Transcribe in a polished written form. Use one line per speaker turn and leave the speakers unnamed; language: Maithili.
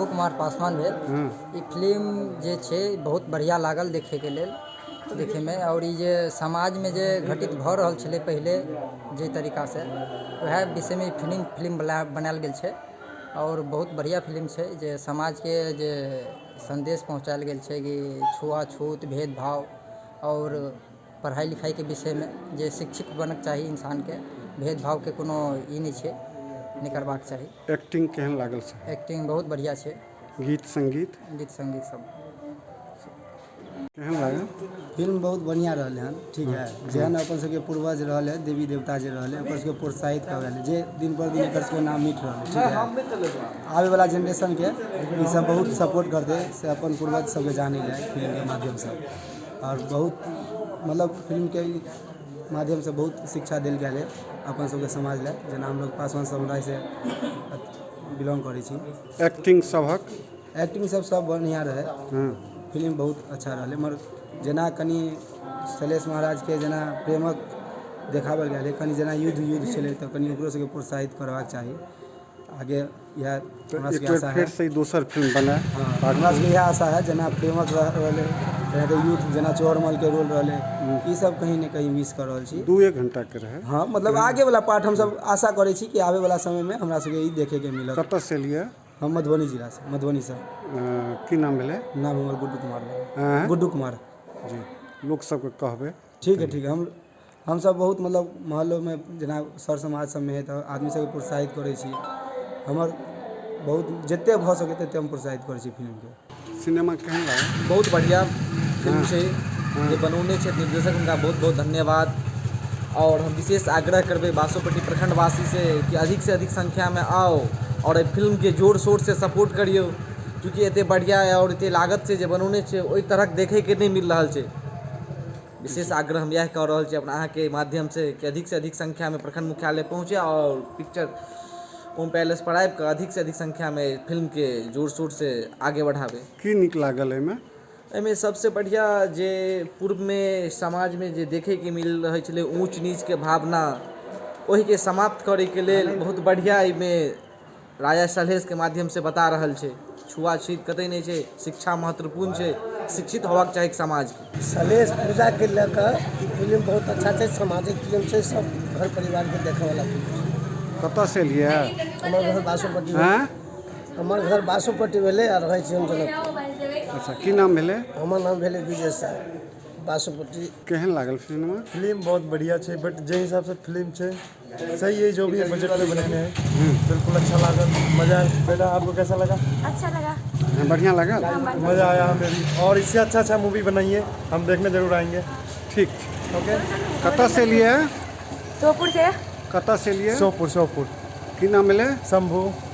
कुमार पासवान भेल। ई फिल्म जे छै बहुत बढ़िआँ लागल देखैके लेल, देखैमे। आओर ई जे समाजमे जे घटित भऽ रहल छलै पहिले जाहि तरीकासँ, वएह विषयमे ई फिल्म बनायल गेल छै। आओर बहुत बढ़िआँ फिल्म छै जे समाजके जे सन्देश पहुँचायल गेल छै कि छुआछूत, भेदभाव आओर पढ़ाइ लिखाइके विषयमे जे शिक्षित बनऽके चाही इन्सानके, भेदभावके कोनो ई नहि छै, नहि करबाक चाही।
एक्टिंग केहन लागल सर?
एक्टिंग बहुत बढ़िआँ छै।
गीत संगीत?
गीत संगीत सब।
केहन लागल?
फिल्म बहुत बढ़िआँ रहलै हन। ठीक है, जेहन अपन सबके पूर्वज रहलै, देवी देवता जे रहलै, ओकर सबके प्रोत्साहित कऽ रहलै, जे दिन पर दिन एकर सबके नाम मिट रहलै। ठीक है, आबैवला जेनरेशनके ई सब बहुत सपोर्ट करतै से अपन पूर्वज सबके जानै लए फिल्मके माध्यमसँ। आओर बहुत मतलब फिल्मके माध्यमसँ बहुत शिक्षा देल गेल है अपन सबके समाज लए, जेना हमलोग पासवान समुदायसँ बिलोंग करै छी।
एक्टिंग सभक?
एक्टिंग सब सब बढ़िआँ रहै। फिल्म बहुत अच्छा रहलै, मगर जेना कनि शैलेश महाराजके जेना प्रेमक देखाओल गेल रहै, कनि जेना युद्ध युद्ध छलै, तऽ कनि ओकरो सबके प्रोत्साहित करबाक चाही आगे। इएह हमरा
एक
सबके
बेर
आशा है।
फेरसँ ई दोसर फिल्म बनाय।
हँ, हमरा सबके इएह आशा है, जेना प्रेमक रहलै, तेनाहिते युद्ध, जेना चोहरमलके रोल रहलै, ई सब कहीं ने कहीं मिस कऽ रहल छी।
2 घंटाके रहै।
हँ, मतलब आगेवला पार्ट हमसब आशा करै छी कि आबैवला समयमे हमरा सबके ई देखैके मिलत।
कतऽसँ एलियै?
हम मधुबनी जिलासँ, मधुबनीसँ।
की नाम भेलै?
नाम हमर गुड्डू कुमार भेलै।
आँय?
गुड्डू कुमार
जी। लोक सबके कहबै?
ठीक है, ठीक है। हमसब बहुत मतलब मोहल्लोमे जेना सर समाज सबमे हइ तऽ आदमी सबके प्रोत्साहित करै छी। हमर बहुत जतेक भऽ सकै ततेक हम प्रोत्साहित करै छी फिल्मके।
सिनेमा केहन लागल?
बहुत बढ़िआँ फिल्म छै। जे बनौने छथि निर्देशक, हुनका बहुत बहुत धन्यवाद। आओर हम विशेष आग्रह करबै बासोपट्टी प्रखण्डवासीसँ कि अधिकसँ अधिक संख्यामे आउ आओर एहि फिल्मके जोर शोरसँ सपोर्ट करियौ, चूँकि एतेक बढ़िआँ आओर एतेक लागतसँ जे बनौने छै, ओहि तरहक देखैके नहि मिल रहल छै। विशेष आग्रह हम इएह कऽ रहल छी अपना अहाँके माध्यमसँ कि अधिकसँ अधिक संख्यामे प्रखण्ड मुख्यालय पहुँचै आओर पिक्चर ओम पैलेसपर आबि कऽ अधिकसँ अधिक संख्यामे फिल्मके जोर शोरसँ आगे बढ़ाबै।
की नीक लागल एहिमे?
एहिमे सबसँ बढ़िआँ जे पूर्वमे समाजमे जे देखैके मिल रहै छलै ऊँच नीचके भावना, ओहिके समाप्त करैके लेल बहुत बढ़िआँ एहिमे राजा सलहेशके माध्यमसँ बता रहल छै। छुआछूत कतहि नहि छै, शिक्षा महत्वपूर्ण छै, शिक्षित होबाक चाही समाजके।
सलहेश पूजाके लऽ कऽ ई फिल्म बहुत अच्छा छै। सामाजिक फिल्म छै, सब घर परिवारके देखयवला फिल्म छै।
कतऽसँ एलियै?
हमर घर बासोपट्टी।
आँय?
हमर घर बासोपट्टी भेलै आ रहै छी हम जनकपुर।
अच्छा, की नाम भेलै?
हमर नाम भेलै विजय साह, बासोपट्टी।
केहन लागल फिल्म?
फिल्म बहुत बढ़िया छै, बट जे हिसाबसँ फिल्म छै सही है। जो भी बजट में बनेने है, बिल्कुल अच्छा लागल, मजा आयल। बेटा, आपको कैसा लगा?
अच्छा लगा।
बढ़िया लागल।
मजा आया हमें भी और इससे अच्छा अच्छा मूवी बनाइए, हम देखने जरूर आएंगे।
ठीक।
ओके।
कतऽसँ एलियै?
सोपुर से।
कतऽसँ एलियै?
सोपुर, सोपुर।
की नाम भेलै?
शंभू।